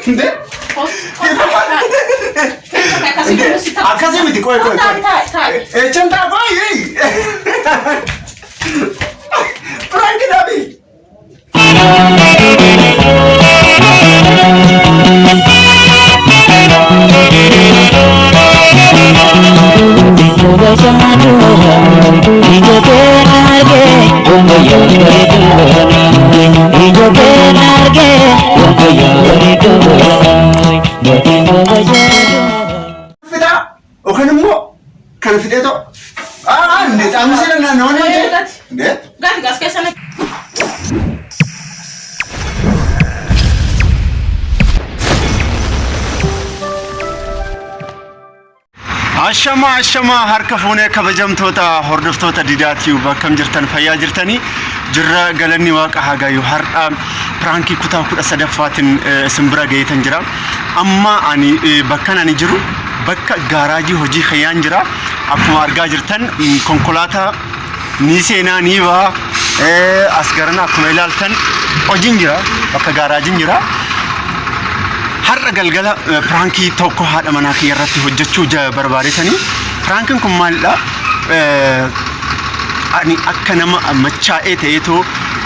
Indee? Akkasii miti qoy qoy qoy. Echan taa qoy. Prank dhabi. Fitaa yookaan immoo kana fixee ta'u. Aa indee xaamsee naannoo naannoo. Indee? Gati gas keessa na. Ashamaa ashamaa harka fuunee kabajamtoota hordoftoota Didaa Tube akkam jirtan fayyaa jirtanii jirra galanni waaqa haa gayu har'a piraankii kutaa 13ffaatiin isin bira gaheetan jira amma ani bakkan ani jiru bakka gaaraajii hojii kiyyaan jira akkuma argaa jirtan konkolaataa ni seenaa ni baha as garana akkuma ilaaltan hojiin jira bakka gaaraajiin jira. Har'a galgala piraankii tokko haadha manaa kiyya irratti hojjechuu barbaadetanii piraankiin kun maalidha? Ani akka nama machaa'ee ta'eetoo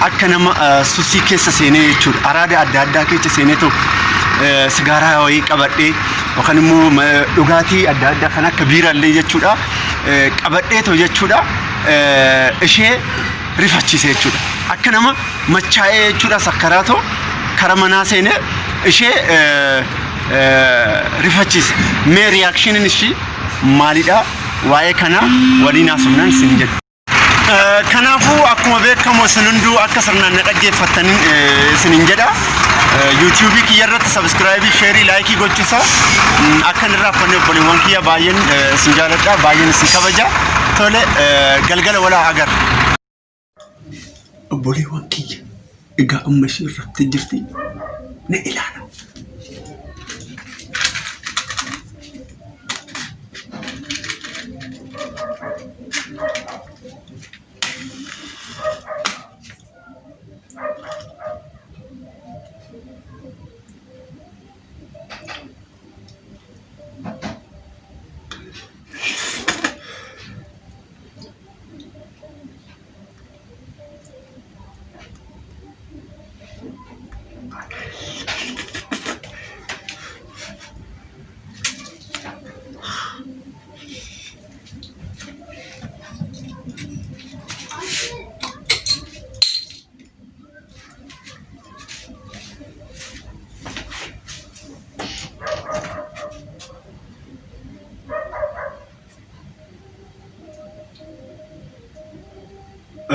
akka nama susii keessa seenee jechuudha araada adda addaa keessa seeneetoo sigaaraa wayii qabadhee yookaan immoo dhugaatii adda addaa kan akka biiraallee jechuudha qabadheetoo jechuudha ishee rifachiise jechuudha. Akka nama machaa'ee jechuudha sakkaraatoo kara manaa seenee ishee rifachiise. Mee riyaakshiniin ishii maalidha? Waa'ee kanaa waliin haasofnaan isin jedha. Kanaafuu akkuma beekamu isin hunduu akka sirnaan na dhaggeeffattaniin isinin jedha. Yuutuubii kiyya irratti sabiskiraayibii, sheerii, laayikii gochuusaa akka hin irraanfanne obboleewwan kiyya baay'een isin jaaladha, baay'een isin kabaja. Tole galgala walaa agarra. Obboleewwan kiyya egaa amma isheen raftee jirti na ilaala.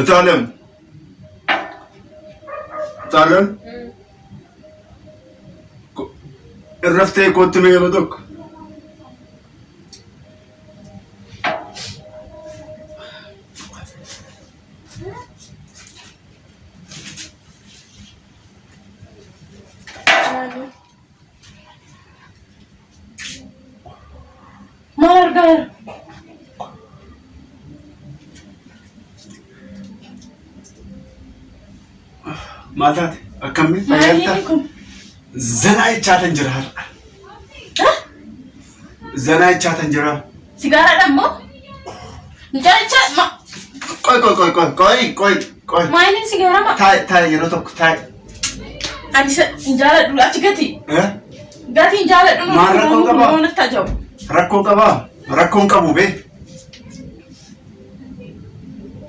Itaalem. Itaalem. Irraftee kootti mee yeroo tokko. Maal argaa jira? Maal taate? Akkamii? Maal Fayyaa inni kun? Zanaa jechaatan jira har'a. Zanaa jechaatan jira. Sigaaraadha immoo? Mucaacha ma Qoy qoy qoy qoy qoy qoy qoy. maa inni sigaaraa ma? Taa'e taa'e yeroo tokko taa'e. Ani isa hin jaaladhu achi gati. Eh? Gati hin jaaladhu Maal rakkoo qaba? Maal natti aja'u? Rakkoo qabaa? Rakkoon qabu bee.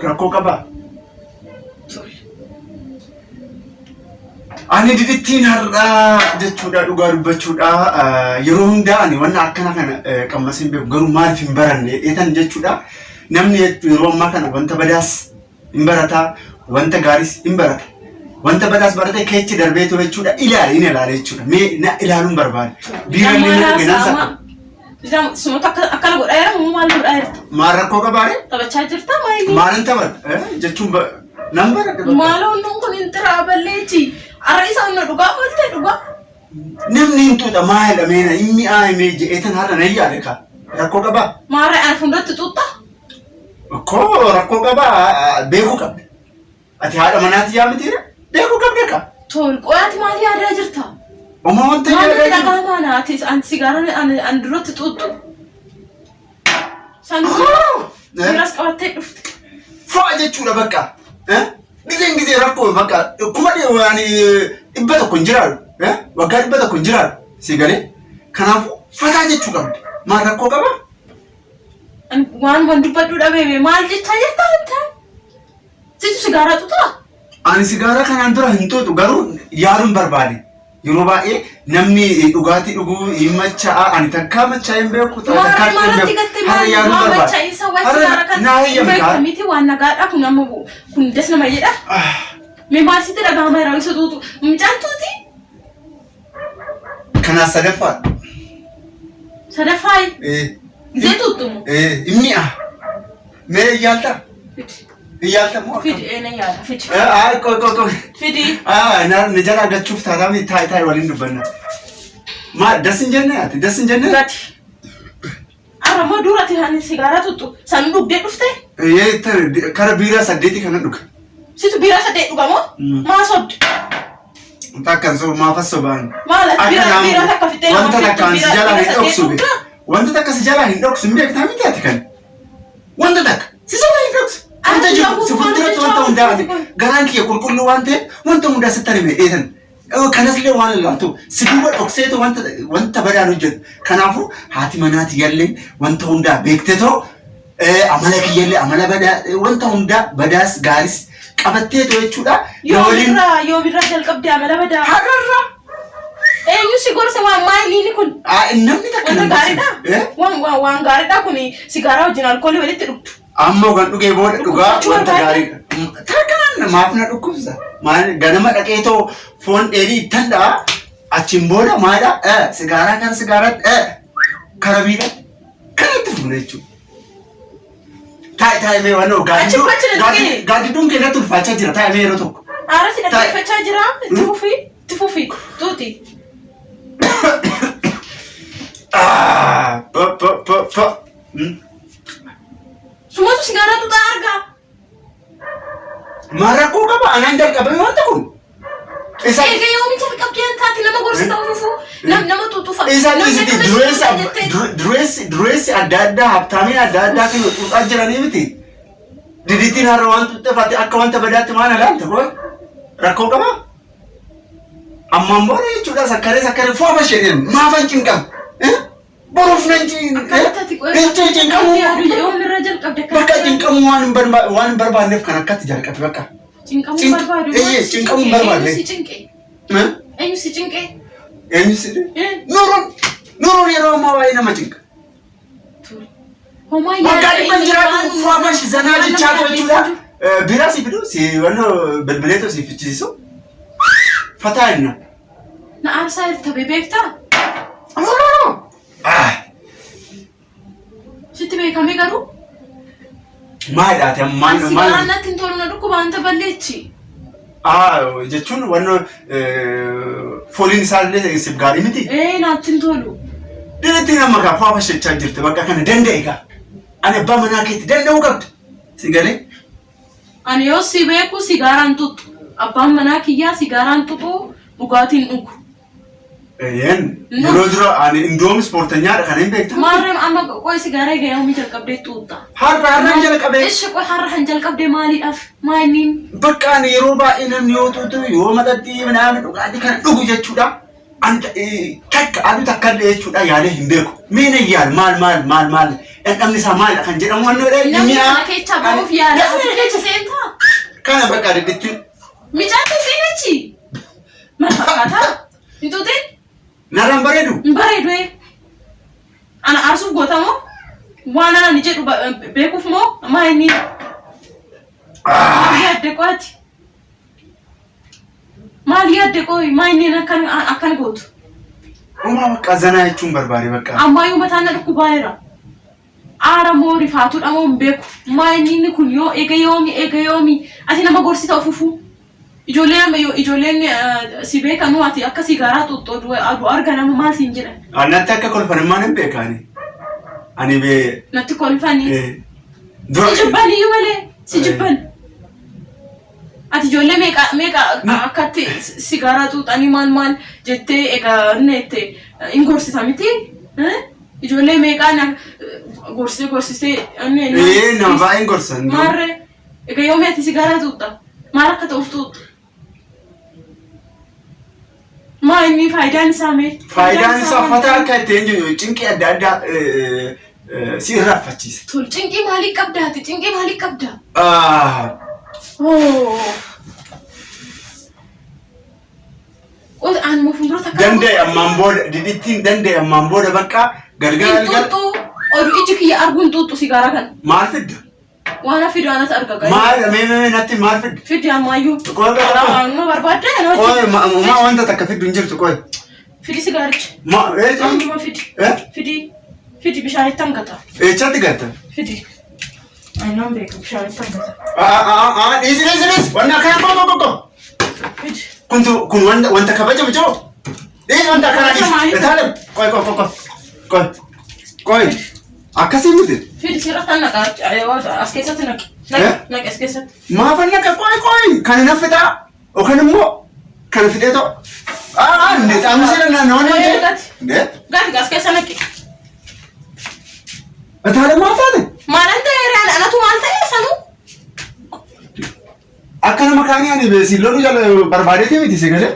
Rakkoo qabaa? Ani didittiin har'aa jechuudha dhugaa dubbachuudha yeroo hundaa ani wanna akkana kana qammasee hin beeku garuu maaliif hin baranne eetan jechuudha namni yeroo ammaa kana wanta badaas hin barataa wanta gaariis hin barata wanta badaas barate keechi darbeetu jechuudha ilaale hin ilaale jechuudha mee na ilaaluun barbaada biirallee na dhuge nan sakka Sumatu akkana godhaa jira moo maal godhaa jirta? maal rakkoo qabaare Taphachaa jirta maa inni? maalin taphadha jechuun nan baradhe bakka. Maaloo nuun kun hin xiraa balleechi. Arra isa humna dhugaa oolte dhugaa. Namni hin tuuxa maal meena hin mi'aayimee je'eetan har'a nan yaade kaa. Rakkoo qabaa? Maarra ana fuulduratti xuuxxa. Koo rakkoo qabaa beekuu qabda. Ati haadha manaati yaa mitiira beekuu qabda kaa. Tol qoyaati maal yaadaa jirta? Homaa wanta Maal yaadaa natti jiru. dhaga'amaa na ati an sigaaraa an duratti xuuxxu. San biiras qabattee dhufte. Fa'a jechuudha bakka. Gizeen gizee rakkoo bakka kuma ani 100 hin jiraadhu. Waggaa 100 hin jiraadhu. Si galee? Kanaafuu fataa jechuu qabdi. Maal rakkoo qaba? Waan waan dubbadhu dhabee maal jechaa jirta anta? Situ sigaaraa xuuxaa? Ani sigaaraa kanaan dura hin xuuxu garuu yaaluun barbaade. Yeroo baay'ee namni dhugaatii dhuguu hin machaa'aa ani takkaa machaa'ee hin beeku takkaa Maarree dhugee hin maalatti beeku. gatte Har'a maal yaaluun maa barbaade. machaa'insa waa'ee Har'a sigaaraa kan naa heyyami kaa. beekta miti waan nagaadha kun amma kun das nama jedha. Mee maal sitti dhaga'ama yeroo isa xuuxu mucaan tuuti Kanaaf sadaffaadha. sadaffaa Eh, gisee xuuxumu. eh, hin mi'a. Mee hin yaaltaa? Fidi Hin yaalta moo akkam? fidi ee na yaala fidi Eh, ah, qoy qoy qoy. fidi. Ah, na jalaa gachuuf taataa miti taa'i taa'i waliin dubbanna. Maal das hin jenne ati das hin jenne? Gati. Arra moo duratti hani sigaaraa xuuxu san dhugdee dhufte Ee, kara biiraa saddeetii kanan dhuga. situ biiraa saddeet dhuga moo maa sobde? Takka hin sobu maafas sobaan. Maal ati Akka biiraa naamu biiraa takka fixee nama wanta fixxu takkaan si biiraa jalaa biiraa hin saddeet dhoksu be. dhugdaa? Wanta takka si jalaa hin dhoksu hin beektaa miti ati kan. Wanta takka si jalaa hin dhoksu. Wanta Ati jiru garuu si maal fuulduratti jechaa wanta hundaa jirti ati kun? garaan kiyya qulqulluu waan ta'eef wanta hundaa sitti hime dheetan. Kanas illee waan ilaaltu si duuba dhokseetu wanta wanta badaan hojjetu. Kanaafuu haati manaa tiyyallee wanta hundaa beektetoo amala kiyyallee amala badaa wanta hundaa badaas gaaris qabatteetoo jechuudha. Na waliin Yoomirraa yoomirraa jalqabdee amala badaa? har'arraa Eenyu si gorsa waan maaliini kun? namni takka Wanta nan gorsu. gaariidha? Waan waan waan gaariidha kun sigaaraa wajjin alkoolii walitti dhugdu. Amma kan dhugee booda dhugaa Dhukkubsachuu wanta barbaadde? gaariidha. Takka maaf na dhukkubsa? Maal ganama dhaqee too foon dheedhii ittan dha'a. Achiin booda maalidha? Sigaaraa kara sigaaraatti kara biiraatti kanatti fufna jechuudha. Taa'i taa'i mee waan Achi achi na dhaqee. gaaddidduun kee natti ulfaachaa jira taa'i mee yeroo tokko. Aara si Taa'i. dhaggeeffachaa jira. Itti fufi itti fufi tuuti. Ah, pa pa pa pa. Sumatu sigaaraa xuxaa argaa. Maal rakkoo qaba? Anaan jalqabame wanta kun. Isa Eega yoomi jalqabdee an taate nama gorsita ufufu nama xuxufa. isa Namni dhiisiti akkana dureessi xuxufa jettee. dureessi adda addaa habtaamiin adda addaa kan xuxaa jiranii miti. Didittiin har'a waan xuxxefatte akka wanta badaatti maal alaalta koo rakkoo qaba? Ammaan booda jechuudha sakkaree sakkaree foofa ishee maafan cinqama. Boruuf nan Akkamitti ati qo'ee hin cinqamuu. Yoomirra jalqabde Bakka cinqamuu waan hin waan hin barbaanneef kan akkatti jalqabe bakka. Cinqamuu barbaadu. Eeyyee, cinqamuu hin barbaanne. Eenyu si cinqe? Eenyu si cinqe? Eenyu si Nuuruun Nuuruun yeroo ammaa baay'ee nama cinqa. Homaa Waggaa dhibban jiraatu faafashi zanaa jechaa jechuudha. Biraa si fidu si wannoo bilbileetu si fichisiisu. Fataa inna. Na aarsaa jirta bee beektaa? Sitti beekamee garuu? Maal dhaate amma Ani maal sigaaraan natti hin tolu na dhukkuba anta balleechi. Ah jechuun wannoo fooliin isaa illee siif gaarii miti. Ee natti hin tolu. Diritti nama kaa faafa shechaa jirti bakka kana danda'e kaa. Ani abbaa manaa keetti danda'uu qabda. Si galee? Ani yoo si beeku sigaaraan xuxu. Abbaan manaa kiyyaa sigaaraan xuxu dhugaatiin dhugu. Eeyyeen yeroo dura ani indoom ispoortanyaadha kana hin beektaa? Maarree amma qoy sigaaraa egaa yoomii jalqabdee xuuxxa? Har'a har'a jalqabee. Ishi qoy har'a kan jalqabdee maaliidhaaf? Maaliin? Bakka ani yeroo baay'ee namni yoo xuuxu yoo maxaxxii minaamin dhugaatii kana dhugu jechuudha. An takka aduu takka illee jechuudha yaalee hin beeku. Mee na yaal maal maal maal maal dhandhamni isaa maalidha kan jedhamu waan jedhee Namni kana keessaa bahuuf yaala. Ati keessa seentaa? Kana bakka didditti Micaan seenachi. Maal fakkaata? Hin xuuxin? narraan bareedu. Hin bareedu ee. Ana aarsuuf goota moo? Waan ani jedhu beekuuf moo? Maa inni? Maal yaadde qo'ati? Maal yaadde qo'i? Maa inni akkan akkan gootu? Homaa bakka zanaa jechuun barbaade bakka. Ammayyuu mataan na dhukkubaa Aara moo rifaatuudha moo hin beeku. Maa inni inni kun yoo eega yoomi eega yoomi ati nama gorsita ofufuu. Ijoolleen amma yoo ijoolleen si beekanuu ati akka sigaaraa xuuxxu oduu aduu arga nama maal siin jedhan. Natti akka kolfan immoo nan beeka ani. Ani bee. Natti kolfanii. Si jibban iyyuu malee si jibban. Ati ijoollee meeqa meeqa akkatti sigaaraa xuuxanii maal maal jettee egaa inni itti hin gorsisa miti? Ijoollee meeqaan gorsisee gorsisee inni Ee, nama baay'een gorsa. Maarree egaa yoomii ati sigaaraa xuuxxa? Maal akka ta'uuf xuuxxa? Maa inni faayidaan isaa mee? Faayidaan isaa uffata akka ittiin jiru cinqii adda addaa si irraanfachiisa. Tol cinqii maalii qabda ati? Cinqii maalii qabda? Ah, Oh. Qos aan moo fuuldura takka. Danda'e ammaan booda didittiin danda'e ammaan booda bakka galgala Hin galgala xuuxxu. Oduu iji kiyya arguun xuuxxu sigaaraa kana. maal fidda? Waan hafi anatu arga galee. Maal mee mee mee natti maal fidda? Fidi ammayyuu. Qoy qoy qoy. Nama barbaadda Qoy maa wanta takka fiddu hin jirtu qoy. Fidi sigaaricha. Ma ee Ammuma fidi. Eh? Fidi. Fidi bishaanitti hangata. Eechatti gatta? Fidi. Ani beeku bishaanitti hangata. Aa dhiisi dhiisi dhiisi wanni akkana qoy qoy qoy. Fidi. Kuntu kun wanta wanta kabajamu jiru. Dhiisi wanta akkana dhiisi. Itaalem qoy qoy qoy qoy qoy akkasii miti. Fidi sirratti naqa as keessatti naqi. Eh? Naqi as keessatti. Maafan naqa qoy qoy kan hin fixaa yookaan immoo kan fixee ta'u. Aa እንዴ ጣምሴ ለና ነው ነው እንዴ እንዴ Gati as keessa naqi. Itaalem maal taate? Maalan ta'e raan anatu maal ta'e sanuu? Akka nama kaanii ani beesi loluu jala barbaadeeti miti si galee.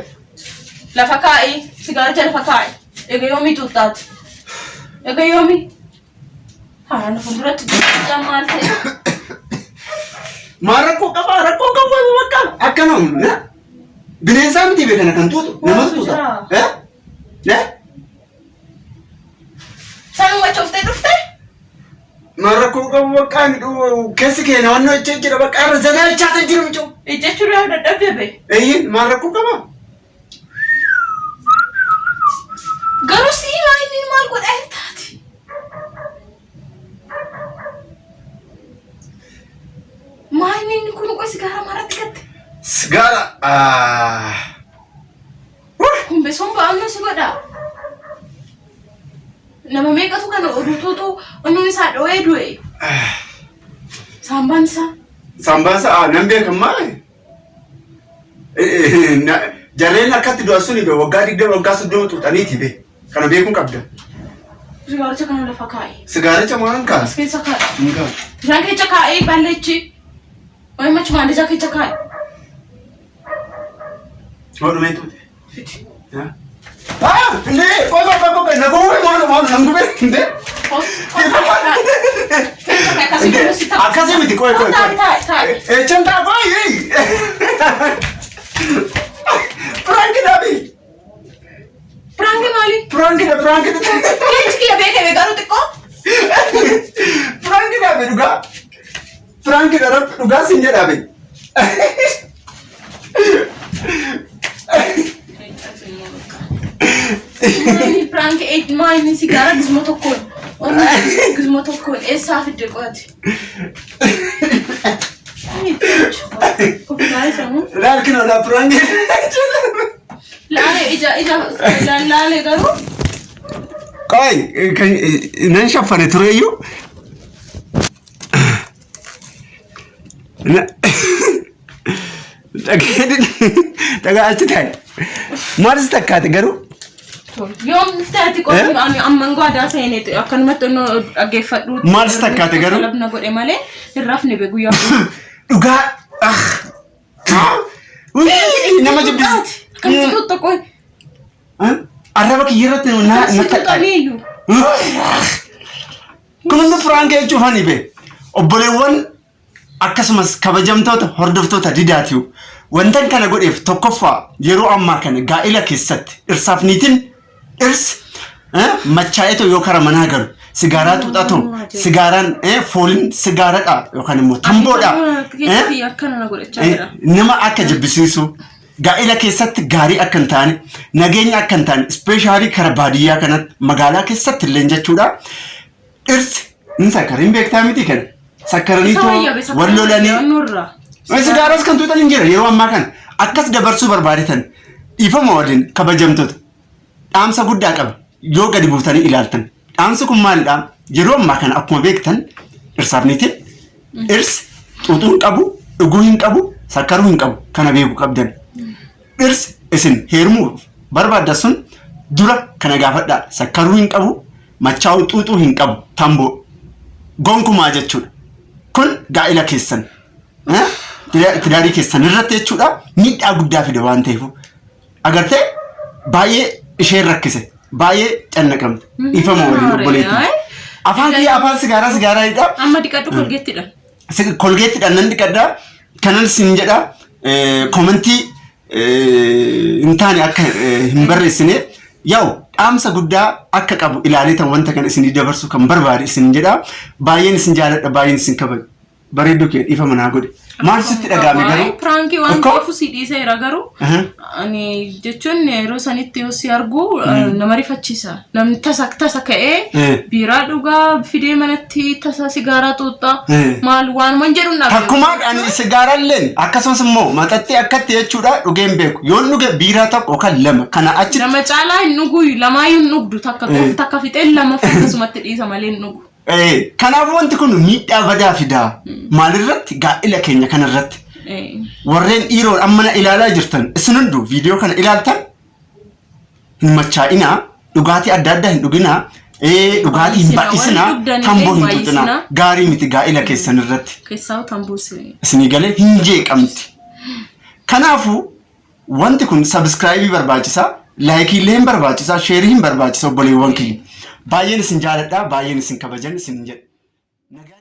Lafa kaa'i. Sigaaricha lafa kaa'i. Egaa yoomii xuuxxaati? Egaa yoomii? Haala fuulduratti xuuxxaa maal ta'e? Maal rakkoo qabaa rakkoo qabu bakka akka nama bineensaa miti beekana kan tuutu namatu tuuta. Eh? Eh? Sanuu machoftee dhufte? Maal rakkoo qabu bakka ani keessi keenya wannoo jecha jira bakka irra zanaa jechaata jiru micu. Ejjechuu yaa dadhabde be. Eyyin maal rakkoo qaba? Garuu sii maa inni maal godhaa taati? Maa inni kun qoy sigaara maalatti gatte? Sigaara. Kun besoon ba'annoo si godhaa? Nama meeqatu kana oduu tuutu onnuun isaa dho'ee du'e. Saambaan isaa. Saambaan isaa nan beekan maali? Jarreen harkatti du'an suni be waggaa 20 waggaa 30 tuuxaniiti be. Kana beekuun qabda. Sigaaricha kana lafa kaa'i. Sigaaricha maal kaasa? As keessa kaa'i. Hin kaasu. Bishaan keessa kaa'ee balleechi. Wayi machuma andijaa keessa kaa'i. Hodhumee tuute. Fidi. Ah! እንዴ ቆይ ቆይ ቆይ ቆይ ነገሩ maal maal nan gube እንዴ akkasii miti qoy qoy qoy eechan taa qoy prank dhabi. Prank maali? Prank dha prank dha. Keenchi kiyya beekame garuu xiqqoo. Prank dhabi dhugaa prank dha rabbi dhugaa siin jedhabe. Maali prank maali sigaara gizmoo tokkoon. Onni gizmoo tokkoon eessaa fidde qo'ate? Laal kinoo laa prank. Laalee ija ija laalee garuu. Qoy kan nan shaffane tureyyuu. Dhagaa achi taa'e. Maal si takkaate garuu? Yoom taati qofi ani amman gwaadaa seeneeti akkanumatti onnoo dhaggeeffadhu. Maal si takkaate garuu? Talabna godhe malee hin rafne be guyyaa. Dhugaa. Nama jibbisiisa. Akkamitti tuutta qoy? Arraba kiyya irratti na Si tuuxanii iyyuu. Kun hundi prank jechuuf ani be. Obboleewwan akkasumas kabajamtoota hordoftoota didaatiyu. Wantan kana godheef tokkoffaa yeroo ammaa kana gaa'ila keessatti dhirsaaf niitiin dhirsi machaa'eetu yoo kara manaa galu sigaaraa xuuxatu sigaaraan fooliin sigaaradha yookaan immoo tamboodha. Akkana na godhachaa jira. Nama akka jibbisiisu gaa'ila keessatti gaarii akka hin taane nageenya akka hin taane especially kara baadiyyaa kanatti magaalaa keessatti illee jechuudha. Dhirsi hin sakkariin beektaa miti kana. Sakkaranii too wal lolanii sigaaras kan tuuxan hin jira yeroo ammaa kana akkas dabarsuu barbaadetan dhiifama waliin kabajamtoota dhaamsa guddaa qaba yoo gadi buutanii ilaaltan. Dhaamsi kun maalidha? Yeroo ammaa kana akkuma beektan dhirsaaf niitiin dhirsi xuuxuu hin qabu, dhuguu hin qabu, Sakkaruu hin qabu kana beeku qabdan. Dhirsi isin heerumuuf barbaaddan sun dura kana gaafadhaa. Sakkaruu hin qabu, machaa'uu xuuxuu hin qabu, tamboo. Gonkumaa jechuudha. Kun gaa'ila keessan. Eh? Tidaarii keessan irratti jechuudha miidhaa guddaa fida waan ta'eef. Agartee baay'ee isheen rakkise. Baay'ee cannaqamte. Dhiifama waliin obboleettii. Afaan kiyya afaan sigaaraa sigaaraadha. Amma dhiqadhu kolgeettidha. Kolgeettidhaan nan dhiqadha. Kanan sin jedha komentii hin taane akka hin barreessine yaa'u dhaamsa guddaa akka qabu ilaaleetan wanta kana isinii dabarsuu kan barbaade isin jedha. Baay'een isin jaaladha baay'een isin kabaja. Bareedduu kee dhiifama naa godhi. Maal sitti dhaga'ame garuu? Piraankii waan Akkoo? ta'eef si dhiiseera garuu Aha. ani jechuun yeroo sanitti yoo si argu nama rifachiisa. Namni tasa tasa ka'ee biiraa dhugaa fidee manatti tasa sigaaraa xuuxxaa maal waanuman jedhu hin dhabe. Takkumaa ani sigaaraalleen akkasumas immoo maxaxxii akkatti jechuudha dhugee hin beeku. Yoon dhuge biiraa tokko yookaan lama kana achitti Nama caalaa hin dhuguu lamaayyuu hin dhugdu takka qofa takka fixee lama akkasumatti dhiisa malee hin dhugu. Kanaafuu wanti kun miidhaa badaa fidaa. Maalirratti? Gaa'ila keenya kanarratti. Warreen dhiiroon amma na ilaalaa jirtan isin hunduu viidiyoo kana ilaaltan hin machaa'inaa, dhugaatii adda addaa hin dhuginaa, dhugaatii hin Baay'isinaa, warri baay'isinaa, dhugdan tamboo illee hin xuuxinaa. baay'isinaa. Gaarii miti gaa'ila keessan irratti. Keessaa tamboo si. Isinii galee hin jeeqamti. Kanaafuu Wanti kun sabiskiraayibii barbaachisa, laayikii illee hin barbaachisa, sheerii hin barbaachisa obboleewwan kiyya. Baay'een isin jaaladha, baay'een isin kabajan isin jedha. Nagaan.